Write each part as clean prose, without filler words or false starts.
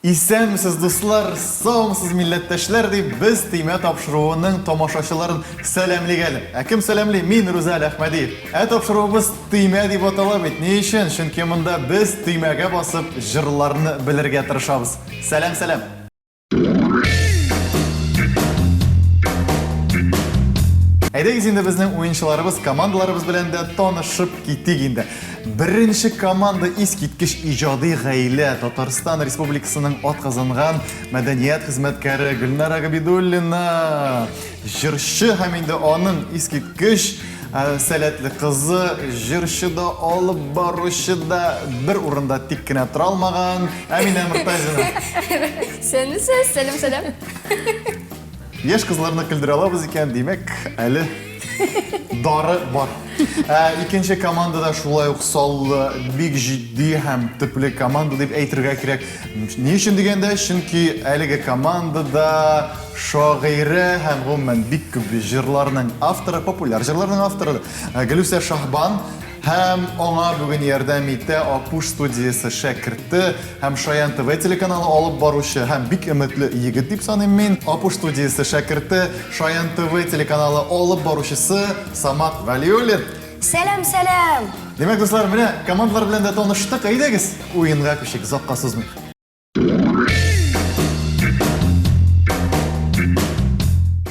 Исәнмесез, дуслар, саумысыз, милләттәшләр, дип без Төймә тапшыруының тамашачыларын сәламлик әле. Ә кем сәламли? Мин, Рүзәл Әхмәдиев. Ә тапшыруыбыз Төймә дип атала бит. Ни өчен? Чөнки монда без төймәгә басып җырларны белергә тырышабыз. Сәлам, сәлам! Әйдәгез инде безнең уенчыларыбыз, командаларыбыз белән дә танышып китик инде. Беренче команда искиткеч иҗади гаилә, Татарстан Республикасының атказанган мәдәният хезмәткәре Гөлнара Габидуллина, җырчы һәм инде аның искиткеч э, сәләтле кызы, җырчы да, алып баручы да, бер урында тик кенә тора алмаган Әминә Мортазина. Сәлем, сәлем, сәлем. Яшь кызларны көлдерә алабыз икән, димәк, әле дары бар. Ә, икенче командада шулай ук саллы, бик җитди һәм төпле команда дип әйтергә кирәк. Ни өчен дигәндә, чөнки әлеге командада шагыйрә һәм гомумән бик күп җырларның авторы, популяр җырларның авторы Гөлүсә Шаһбан Һәм аңа бүген ярдәм итә Апуш студиясе шәкерте һәм Шаян ТВ телеканалы алып баручы һәм бик өметле егет дип саныйм мин. Апуш студиясе шәкерте, Шаян ТВ телеканалы алып баручысы Самат Вәлиуллин. Сәлам, сәлам! Димәк, дуслар, менә командалар белән дә таныштык. Әйдәгез, уенга күчик, озакка сузмыйк.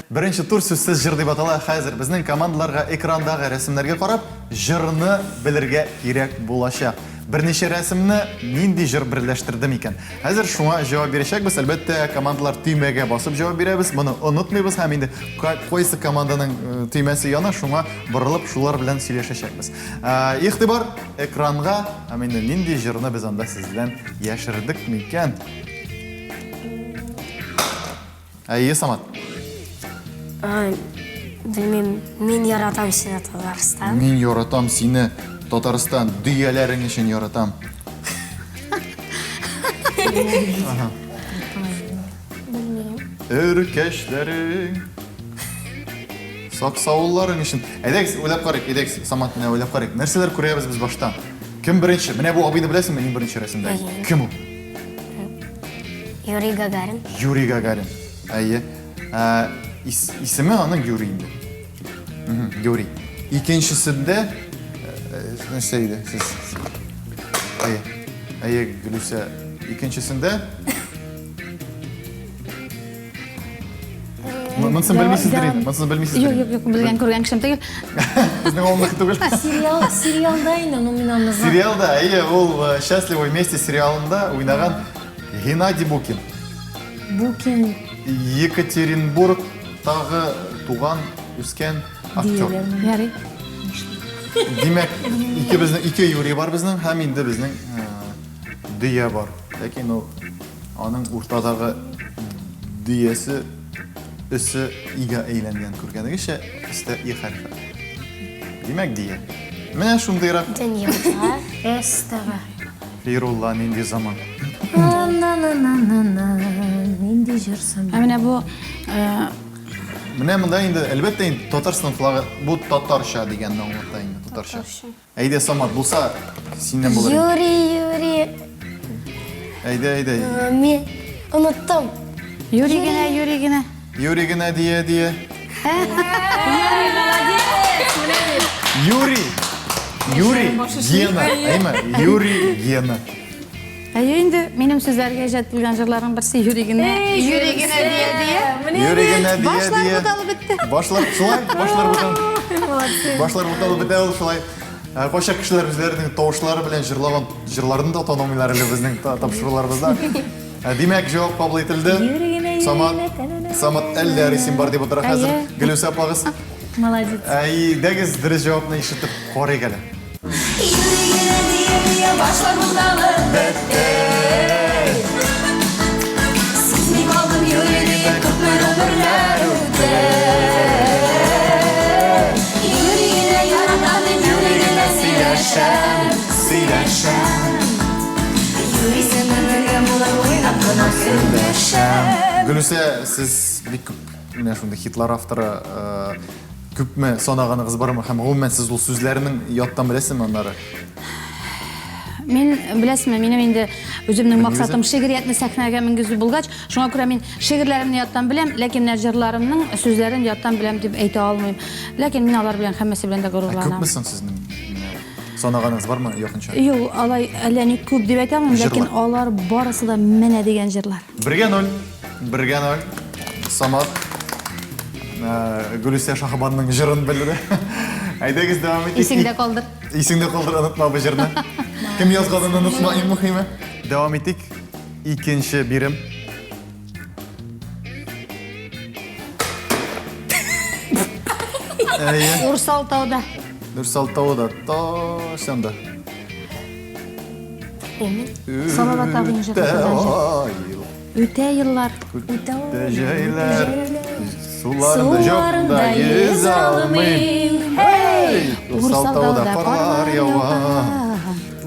Беренче тур сүзсез җыр дип атала. Хәзер безнең командаларга экрандагы рәсемнәргә карап, җырны белергә кирәк булачак. Берничә рәсемне нинди җыр берләштерде микән? Хәзер шуңа җавап бирәчәкбез. Әлбәттә, командалар төймәгә басып җавап бирәбез. Моны онытмыйбыз һәм инде кайсы команданың э, төймәсе яна, шуңа борылып шулар белән сөйләшәчәкбез. Э, игътибар экранга һәм инде нинди җырны без анда сездән Яшердек микән? Әйе, Самат. Белмим, мин яратам сине, Татарстан. Мин яратам сине, Татарстан. Дөяләрең өчен яратам. Белмим. Өркәчләрең. Саксаулларың өчен. Әйдәгез, уйлап карыйк, әйдәгез, Самат, менә уйлап карыйк. Нәрсәләр күрәбез без башта? Кем беренче? Менә бу абыйны беләсеңме, иң беренче рәсемдә? Кем ул? Юрий Гагарин. Юрий Гагарин. Әйе. Ә, ис, исеме аның Юрий инде. Юрий. Икенчесендә э, нәрсә иде? Сез Әйе. Әйе, Гөлүсә. Икенчесендә Монысын белмисездер инде. Монысын белмисездер. Юк, юк, юк, белгән күргән кешем түгел. Безнең авылныкы түгел. Сериал, сериалда инде, ну мин аны знаю. Сериалда, әйе, ул э, Счастливы вместе сериалында уйнаган Геннадий Букин. Букин. Екатеринбургтагы туган, үскән актер. Ярый. Димәк, ике безнең ике Юрий бар безнең һәм инде безнең э, дөя бар. Ләкин ул Аның уртадагы дөясе өсе игә әйләнгән күргәнегезчә, өстә и хәрефе. Димәк, дия. Менә шундыйрак. Дөньяда СТВ. Фирулла нинди заман. На-на-на-на-на, нинди җыр соң? Ә менә бу э, Менә монда инде, әлбәттә инде Татарстан флагы бу татарча дигәнне аңлата инде, татарча. Әйдә, Самат, булса, синнән булыр. Юрий, Юрий. Әйдә, әйдә. Э, мин оныттым. Юрий генә, Юрий генә. Юрий генә дия, дия. Юрий, молодец! Юрий. Юрий Гена. Әйме? Юрий Гена. Әйе инде, минем сүзләргә иҗат ителгән җырларның берсе Юрий генә. Юрий генә дия дия. Юрий генә дия Башлар дия. буталып бетте. Башлар шулай, башлар буталып. Башлар буталып бетә ул шулай. Ә, Кайчак кешеләр үзләренең тавышлары белән җырлаган җырларын да танымыйлар әле безнең тапшыруларыбызда. Ә, Димәк, җавап кабул ителде. Юрий генә, Юрий Самат, генә, тә-нә-нә. Самат әллә рисим бар дип утыра хәзер. Әйе. Гөлүсә апагыз. Молодец. Әйдәгез, дөрес җавапны ишетеп карыйк әле. Юрий генә дия-дия башлар буталып бетте. Сизми калдым Юрий диеп күпме гомерләр үтте. Юрий генә яратам мин, Юрий генә сөйләшәм, сөйләшәм. Юрий синең булып уйнап кына көнләшәм. Гөлүсә, сез бик күп менә шундый хитлар авторы, э, Күпме санаганыгыз бармы һәм гомумән сез ул сүзләрнең яттан беләсезме аннары? Мин, беләсезме, минем инде үземнең максатым шигъриятне сәхнәгә менгезү булгач, шуңа күрә мин шигырьләремне яттан беләм, ләкин менә җырларымның сүзләрен яттан беләм дип әйтә алмыйм. Ләкин мин алар белән һәммәсе белән дә горурланам. Күпме соң сезнең санаганыгыз бармы якынча? Юк, алай әллә ни күп дип әйтә алмыйм, ләкин алар барысы да менә дигән җырлар. 1-0. 1-0. Самат Гөлүсә Шаһбанның җырын белде. Әйдәгез дәвам итик. Исеңдә калдыр. Исеңдә калдыр, онытма бу җырны. Кем язганын онытма, иң мөһиме. Дәвам итик. Икенче бирем. Әйе. Урсал тауда. Урсал тауда. Таш янда. Салават абының җыры. Үтә еллар. Үтә җәйләр. Суларында йөзә алмыйм. Һей! Урсал тауда карлар ява.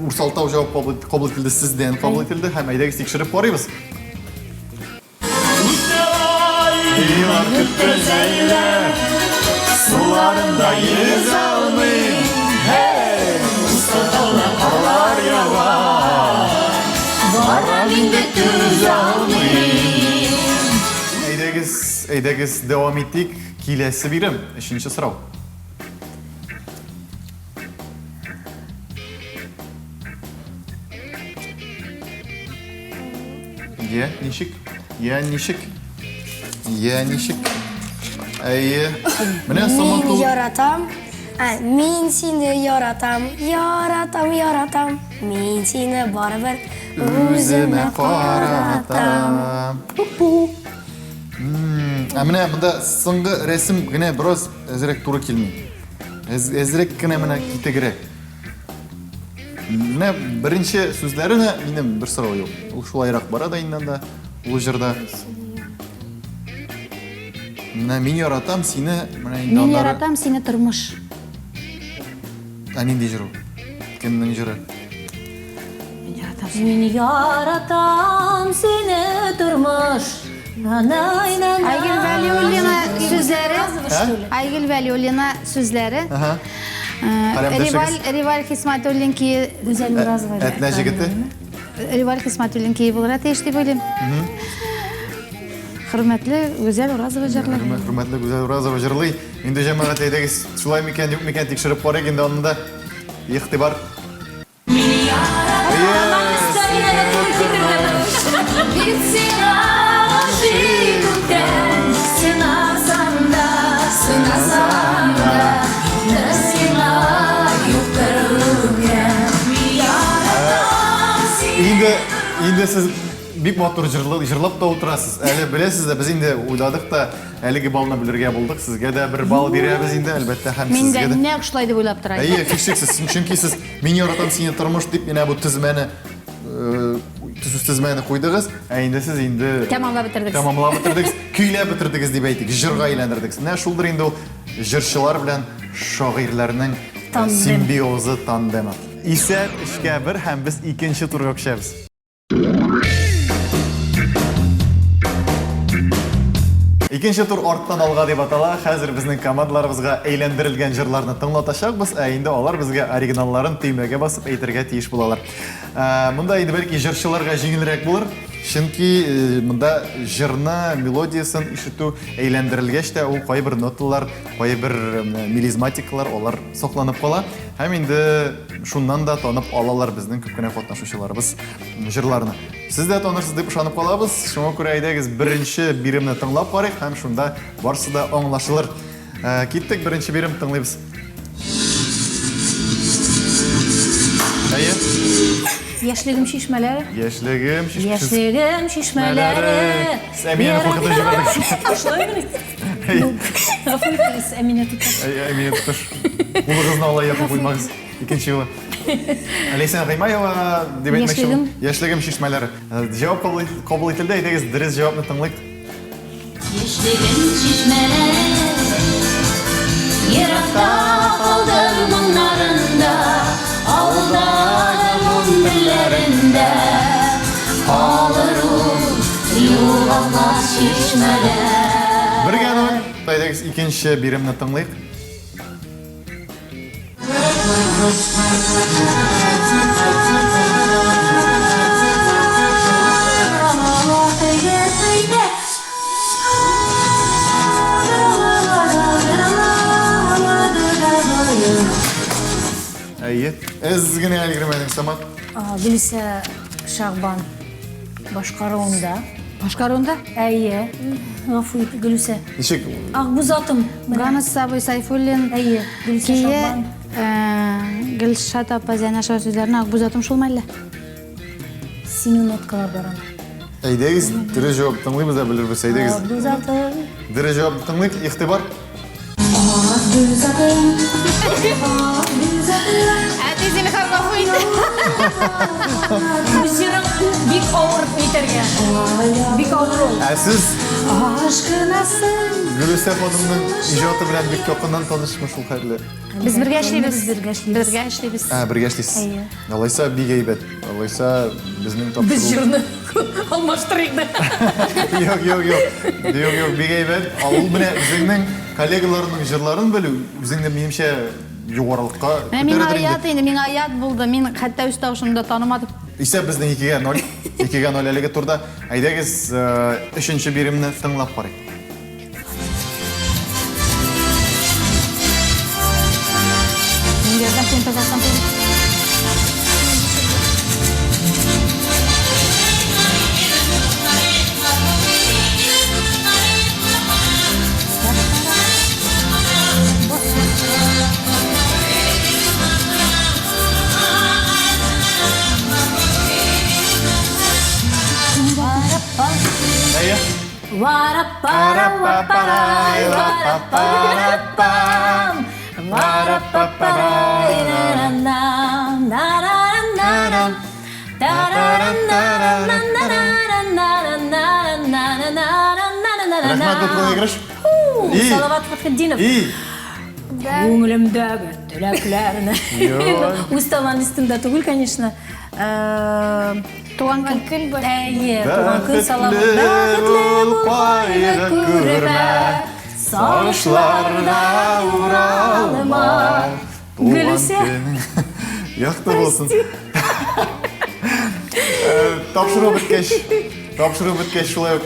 Урсал тау җавап кабул ителде сездән кабул ителде һәм әйдәгез тикшереп карыйбыз. Еллар көтте җәйләр. Суларында йөзә алмыйм. Һей! Урсал тауда карлар ява. Барам инде түзә алмыйм. Әйдәгез, әйдәгез, дәвам итик. Киләсе бирем, өченче сорау. Я ничек? Я ничек? Я ничек? Әйе. Менә Мин яратам. Ә, мин сине яратам, яратам, яратам. Мин сине барыбер үземә каратам. Ә менә монда соңгы рәсем генә бераз әзрәк туры килми. Әзрәк кенә менә китегрәк. Менә беренче сүзләренә минем бер сорау юк. Ул шулайрак бара да инде анда, ул җырда. Менә мин яратам сине, менә инде Мин яратам сине тормыш. Ә нинди җыр ул? Кемнең җыры? Мин яратам сине. Мин яратам сине тормыш. Айгөл Вәлиуллина сүзләре. Айгөл Вәлиуллина сүзләре. Ага. Риваль Риваль Хисматуллин кие Гүзәл Уразова. Әтнә җегете. Риваль Хисматуллин кие булырга тиеш дип уйлыйм. Хөрмәтле Гүзәл Уразова җырлый. Хөрмәтле Гүзәл Уразова җырлый. Инде җәмәгать әйдәгез, шулай микән, юк микән тикшереп карыйк инде аны да. Игътибар. Инде, инде сез бик матур җырлап та утырасыз. Әле беләсез дә, без инде уйладык та, әлеге баллны бүлергә булдык. Сезгә дә бер балл бирәбез инде, әлбәттә, һәм Мин дә сезгә дә. нәкъ шулай дип уйлап тора идем. Әйе, һичшиксез, чөнки сез мин яратам сине тормыш дип менә бу тезмәне сүз тезмәне куйдыгыз, ә инде сез инде Тәмамлап бетердегез. Тәмамлап бетердегез, көйләп бетердегез дип әйтик, җырга әйләндердегез. Менә шулдыр инде ул җырчылар белән шагыйрьләрнең симбиозы, тандемы. Исәп өчкә бер һәм без икенче турга күчәбез. Икенче тур арттан алга дип атала. Хәзер безнең командаларыбызга әйләндерелгән җырларны тыңлатачакбыз, ә инде алар безгә оригиналларын төймәгә басып әйтергә тиеш булалар. Монда инде бәлки җырчыларга җиңелрәк булыр, чөнки монда җырны, мелодиясен ишетү әйләндерелгәч тә ул кайбер ноталар, кайбер мелизматикалар алар сакланып кала. Һәм инде шуннан да танып алалар безнең күп кенә катнашучыларыбыз җырларны. Сез дә танырсыз дип ышанып калабыз. Шуңа күрә әйдәгез беренче биремне тыңлап карыйк һәм шунда барсы да аңлашылыр. Киттек, беренче бирем тыңлыйбыз. Әйе. Яшьлегем чишмәләре. Яшьлегем чишмәләре. Яшьлегем чишмәләре. Сез Әминәне куркытып җибәрдегез. Шулаймыни? Гафу итегез, Әминә туташ. Әминә туташ. Кулыгызны алай якын куймагыз. Икенче юлы. Ләйсән Гыймаева дип әйтмәкче. Яшьлегем. Яшьлегем чишмәләре. Җавап кабул ителде. Әйдәгез, дөрес җавапны тыңлыйк. Яшьлегем чишмәләре Еракта калды моңнарында, авылда мундерләрендә калыр ул югалмас чишмәләр. Бергә ноль. Әйдәгез, икенче биремне тыңлыйк. Әйе. Әз генә өлгермәдең, Самат. Гөлүсә Шагбан башкаруында. Башкаруында? Әйе. Гафу ит, Гөлүсә. Ничек? Акбүз атым. Ганас абый Сайфуллин. Әйе, Гөлүсә Кие Шагбан. Гөлшат апа Зәйнашева сүзләренә Акбүз атым шулмы әллә? Синең ноткалар бар анда. Әйдәгез, дөрес җавап тыңлыйбыз да белербез. Әйдәгез. Акбүз атым. Дөрес җавап тыңлыйк. Игътибар. Әти, зинһар, гафу ит. Бу җырың бик авыр әйтергә. Бик авыр ул. Ә сез Гөлүсә ханымның иҗаты белән бик якыннан танышмы шул хәтле? Без бергә эшлибез. Без бергә эшлибез. Бергә эшлибез. Ә, бергә эшлисез. Әйе. Алайса бик әйбәт. Алайса безнең тапшыру. Без җырны алмаштырыйк да. Юк, юк, юк. Юк, юк, бик әйбәт. Ә ул менә үзеңнең коллегаларының җырларын белү, үзеңне минемчә югарылыкка Менә миңа күтәрәдер оят инде. инде, миңа оят булды. Мин хәтта үз тавышымны да танымадым. Исәп безнең 2-га 0. 2-га 0 әлеге турда. Әйдәгез, өченче биремне тыңлап карыйк. Мин ярдәм итәм, Татарстан түгел. Әйе. Рәхмәт, бу проигрыш. И. Салават Фатхетдинов. И. Күңелемдәге теләкләрне. Юк. Үз талант өстендә түгел, конечно. Туган көн. Көн бар. Әйе, туган көн Салават. Бәхетле Бәхетле бул, бул, кайгы кайгы күрмә, күрмә, Сагышларда уралма. Туган Гөлүсә. көнең якты булсын. Тапшыру беткәч, тапшыру беткәч шулай ук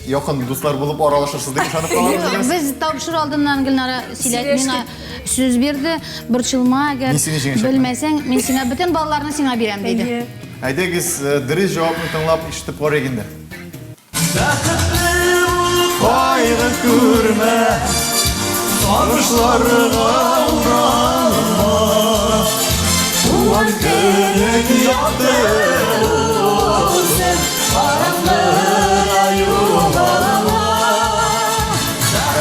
якын дуслар булып аралашырсыз дип ышанып калабыз. Без тапшыру алдыннан Гөлнара сөйләде, миңа сүз бирде. Борчылма, әгәр Мин сине җиңәчәкмен. белмәсәң, мин сиңа бөтен балларны сиңа бирәм, диде. Әйе. Әйдәгез, дөрес җавапны тыңлап ишетеп карыйк инде. Кайгы күрмә, сагышларга уралма. Туган көнең якты булсын, караңгыда югалма.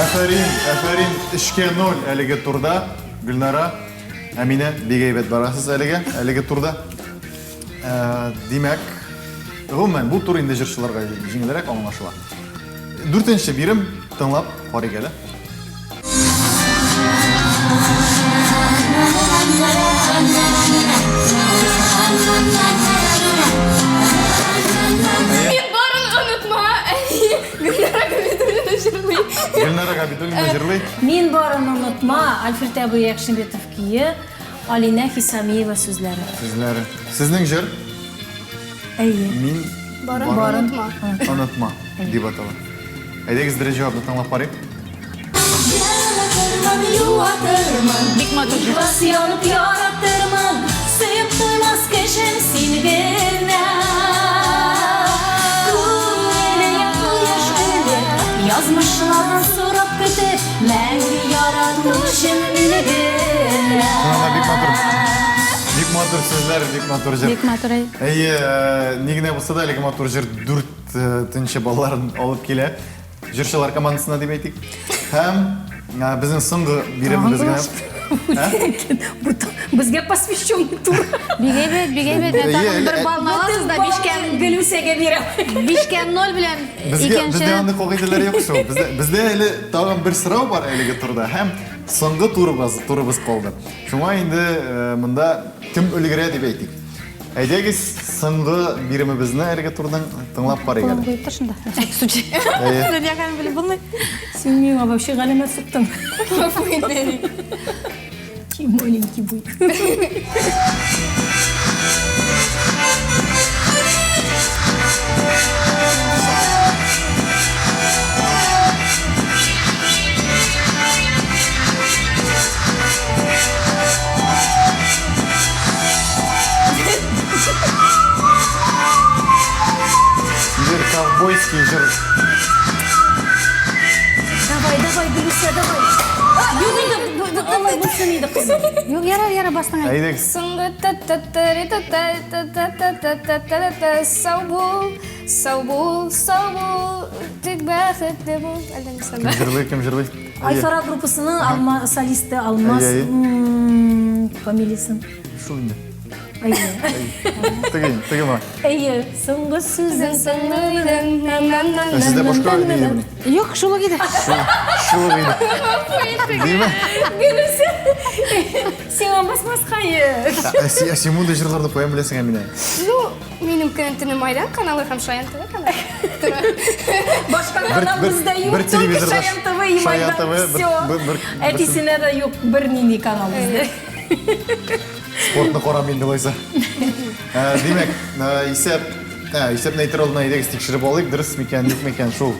Афәрин, афәрин, 3-0 әлеге турда. Гөлнара, Әминә, бик әйбәт барасыз әлегә, әлеге турда. Димәк, гомумән, бу тур инде җырчыларга җиңелрәк аңлашыла. Дүртенче бирем тыңлап карыйк әле. Мин барын онытма, әни. Гөлнара Габидуллина җырлый. Гөлнара Габидуллина җырлый. Мин барын онытма, Альфред абый Якшимбетов көе, Алинә Хисамиева сүзләре. Сүзләре. Сезнең җыр Әйе. Мин Барын онытма. Онытма дип атала. Әйдәгез дөрес җавапны тыңлап карыйк. Бик матур җыр. Ихлас янып яратырмын, сөеп туймас кешем син генә. Күңеле кояш кебек, язмышлардан сорап көтеп, мәңге яратучым мине генә. Шунда бик матур. Бик матур сүзләр, бик матур җыр. Бик матур, әйе. Әйе, ни генә булса да әлеге матур җыр дүртенче балларын алып килә. Җырчылар командасына дип әйтик. Һәм безнең соңгы биремебез генә. Безгә посвященный тур. Бик әйбәт, бик әйбәт. Әйе, Тагын бер әле- баллны аласыз да, Гөлүсәгә бирәм. 5-0 белән Безгә икенче. бездә андый кагыйдәләр юк шул. Бездә бездә әле тагын бер сорау бар әлеге турда һәм соңгы турыбыз калды. Шуңа инде монда кем өлгерә дип әйтик. Әйдәгез соңгы биремебезне әлеге турның тыңлап карыйк Кулым әле. куеп тор шунда. На всякий случай. Әйе. Дөнья хәлен белеп булмый. Син миңа вообще галәмәт суктың. Гафу ит, әни. Маленький буй. Геройский җыр. Давай, давай, Гөлүсә, давай. Юк инде, алай булсын инде, кызым. Юк, ярар, ярар, бастың әле. Әйдәгез. Соңгы та та та ри та та та та та та та та та та сау бул, сау бул, сау бул, тик бәхетле бул. Әллә нәрсә Кем җырлый, кем җырлый? Айфара группасының алма солисты Алмаз Әйе, әйе. м, фамилиясын. Шул инде. Әйе. Теге, теге ма? Әйе, соңгы сүзең Ә сездә башка ни идеме? Юк, шул ук иде. Шул ук иде. Димә? Гөлүсә, сиңа басмаска е. Ә син ә син мондый җырларны каян беләсең, Әминә? Ну, минем көнем төнем Майдан каналы һәм Шаян ТВ каналы. Башка канал бер- бездә юк, бер только телевизорда Шаян ТВ и Шаян Майдан, ТВ, бер- всё. бер- бер- Әтисенә дә юк бернинди канал бездә. Спортны карам инде алайса. Ә, Димәк, ә, исәп, ә, исәпне әйтер алдыннан әйдәгез тикшереп алыйк, дөрес микән, юк микән шул.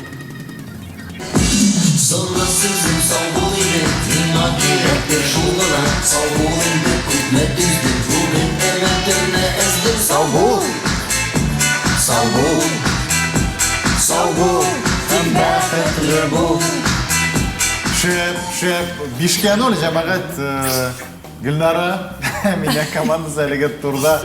Соңгы сүзем сау бул иде, миңа кирәктер шул гына. Сау бул инде, күпме түздем, бүген өметемне өздем. Сау бул, сау бул, сау бул, һәм бәхетле бул. Шәп, шәп. Бишкә ноль, җәмәгать. Э, Гөлнара, Әминә командасы әлеге турда.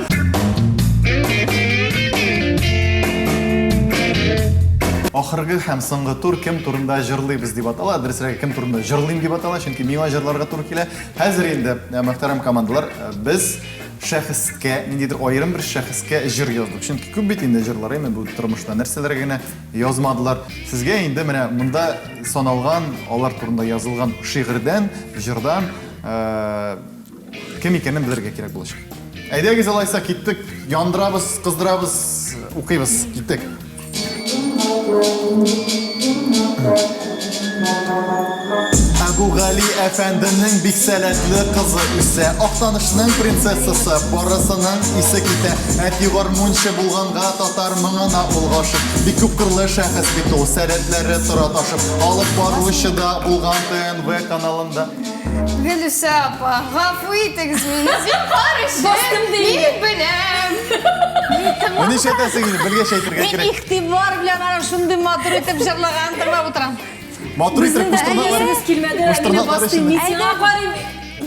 Ахыргы һәм соңгы тур кем турында җырлыйбыз дип атала, дөресрәге кем турында җырлыйм дип атала, чөнки миңа җырларга туры килә. Хәзер инде, э, мөхтәрәм командалар, э, без шәхескә, ниндидер аерым бер шәхескә җыр яздык. Чөнки күп бит инде җырлар, әйме, бу тормышта нәрсәләр генә язмадылар. Сезгә инде менә монда саналган, алар турында язылган шигырьдән, җырдан э, кем икәнен белергә кирәк булачак. Әйдәгез алайса киттек, яндырабыз, кыздырабыз, укыйбыз, киттек. Әбу Гали әфәнденең бик сәләтле кызы үсә. Актанышның принцессасы, барысының исе китә. Әти гармунчы булганга татар моңына ул гашык. Бик күпкырлы шәхес бит ул, сәләтләре тора ташып. Алып баручы да булган ТНВ каналында. Гөлүсә апа, гафу итегез мине, зинһар өчен. Бастым ди. Мин беләм. Моны ишетәсең инде, белгәч әйтергә Мин кирәк. игътибар белән ана шундый матур итеп җырлаганын тыңлап утырам. Матур итеп куштырнаклар. Әйе, килмәде, Әминә Куштырнаклар басты, өчен. мин сиңа карыйм.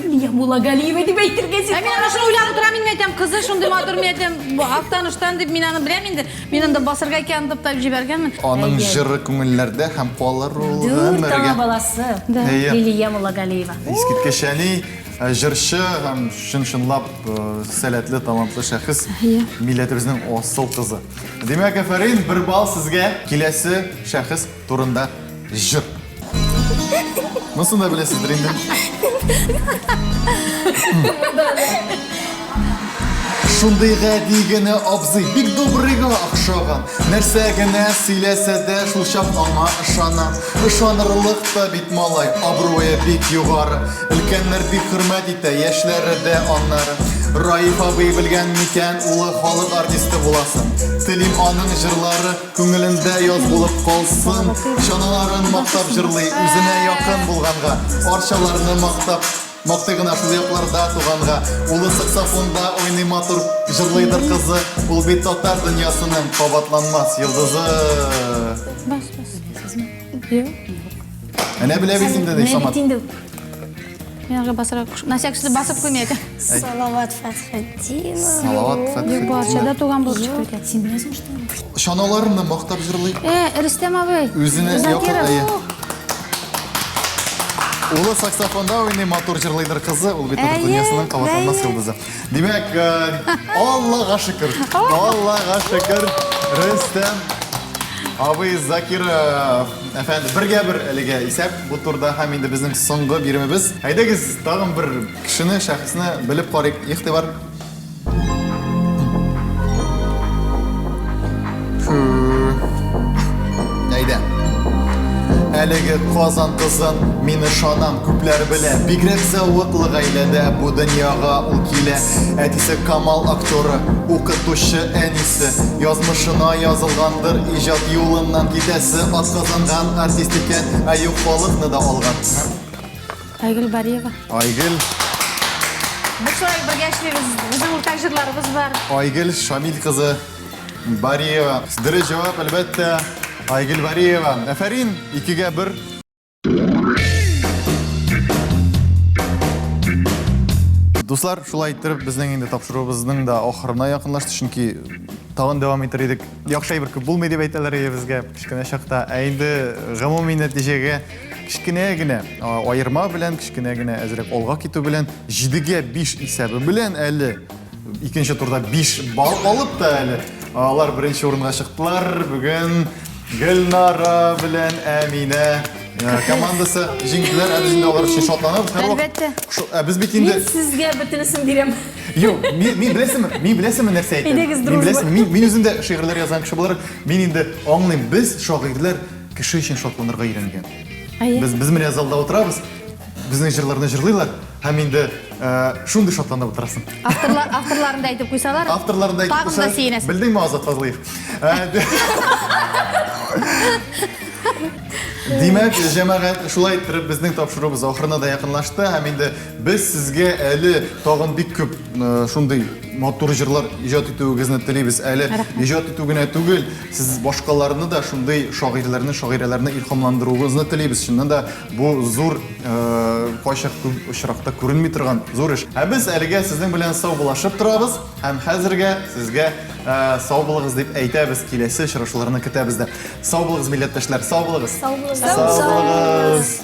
Лилия Муллагалиева дип әйтергә Ә мин ана шуны уйлап утырам, мин әйтәм, кызы шундый матур, мин әйтәм, бу Актаныштан дип мин аны беләм инде. Мин анда басырга икән дип таеп җибәргәнмен. Аның җыры күңелләрдә һәм калыр ул Дүрт гомергә. ана баласы. Әйе. Лилия Муллагалиева. Искиткеч әни, э, җырчы һәм чын-чынлап э, сәләтле, талантлы шәхес, милләтебезнең асыл кызы. Димәк, афәрин, бер балл сезгә киләсе шәхес турында җыр. Монысын да беләсездер инде. Шундый гади генә абзый, бик добрыйга охшаган. Нәрсә генә сөйләсә дә, шул чак аңа ышанам. Ышанырлык та бит малай, абруе бик югары. Өлкәннәр бик хөрмәт итә, яшьләре дә аннары. Раиф абый белгән микән, улы халык артисты буласын. Телим аның җырлары күңелендә яз булып калсын. Чаналарын мактап җырлый, үзенә якын булганга. Арчаларны мактап Мактый гына шул якларда туганга. Улы саксофонда уйный матур, җырлыйдыр кызы. Ул бит татар дөньясының кабатланмас йолдызы. Бас, бас. Юк. Әнә белә бит инде, ди Менә Самат. бит инде Мин аңа басырга куш. На всякий случай басып куймый әйтәм. Салават Фәтхетдинов. Салават Юк, Фәтхетдинов. Арчада туган булып чыкты икән. син беләсең, что? Чаналарны мактап җырлый. Э, Рөстәм абый. Үзенә якын, Закиров. әйе. Улы саксофонда уйный, матур җырлыйдыр кызы, ул бит татар Әйе, дөньясының кабатланмас әйе. йолдызы. Димәк, э, Аллага шөкер, Аллага шөкер, Рөстәм абый Закиров әфәнде, бергә бер әлегә исәп бу турда һәм инде безнең соңгы биремебез. Әйдәгез, тагын бер кешене, шәхесне белеп карыйк. Игътибар. Фу. Әйдә. Әлеге Казан кызын мин ышанам, күпләр белә. Бигрәк зәвыклы гаиләдә бу дөньяга ул килә. Әтисе Камал актеры, укытучы әнисе. Язмышына язылгандыр иҗат юлыннан китәсе. Атказанган артист икән, ә юк халыкны да алган. Айгөл Бариева. Айгөл, Без шулай бергә эшлибез. Безнең уртак җырларыбыз бар. Айгөл Шамил кызы Бариева. Дөрес җавап, әлбәттә. Айгөл Бариева. Әфәрин, 2-гә 1. Дуслар, шулай иттереп безнең инде тапшыруыбызның да ахырына якынлашты, чөнки тагын дәвам итер идек. Яхшы әйбер күп булмый дип әйтәләр иде безгә кечкенә чакта. Ә инде гомуми нәтиҗәгә кечкенә генә аерма белән, кечкенә генә әзрәк алга китү белән 7-гә 5 исәбе белән әле икенче турда 5 балл алып та әле алар беренче урынга чыктылар. Бүген Гөлнара белән Әминә командасы җиңделәр. Ә без инде алар өчен шатланабыз. Әлбәттә. Ә без бит инде Мин сезгә бөтенесен бирәм. Юк, мин, мин беләсеңме, мин беләсеңме нәрсә әйтәм? Әйдәгез, Мин дружба. беләсеңме, мин, мин үзем дә шигырьләр язган кеше буларак, мин инде аңлыйм, без шагыйрьләр кеше өчен шатланырга өйрәнгән. Әйе. Без, без менә залда утырабыз, безнең җырларны җырлыйлар һәм инде э, шундый шатланып утырасың. Авторлар, авторларын да әйтеп куйсалар, Авторларын да әйтеп тагын да куйсалар, сөенәсең. Белдеңме, Азат Фазлыев? Э, Димәк, җәмәгать, шулай иттереп безнең тапшыруыбыз ахырына да якынлашты һәм инде без сезгә әле тагын бик күп э, шундый матур җырлар иҗат итүегезне телибез. Әле иҗат итү генә түгел, сез башкаларны да шундый шагыйрьләрне, шагыйрәләрне илһамландыруыгызны телибез. Чыннан да бу зур, э, кайчак күп очракта күренми торган зур эш. Ә без әлегә сезнең белән саубуллашып торабыз һәм хәзергә сезгә э, сау булыгыз дип әйтәбез. Киләсе очрашуларны көтәбез дә. Сау булыгыз, милләттәшләр, сау булыгыз. Сау булыгыз. Сау булыгыз.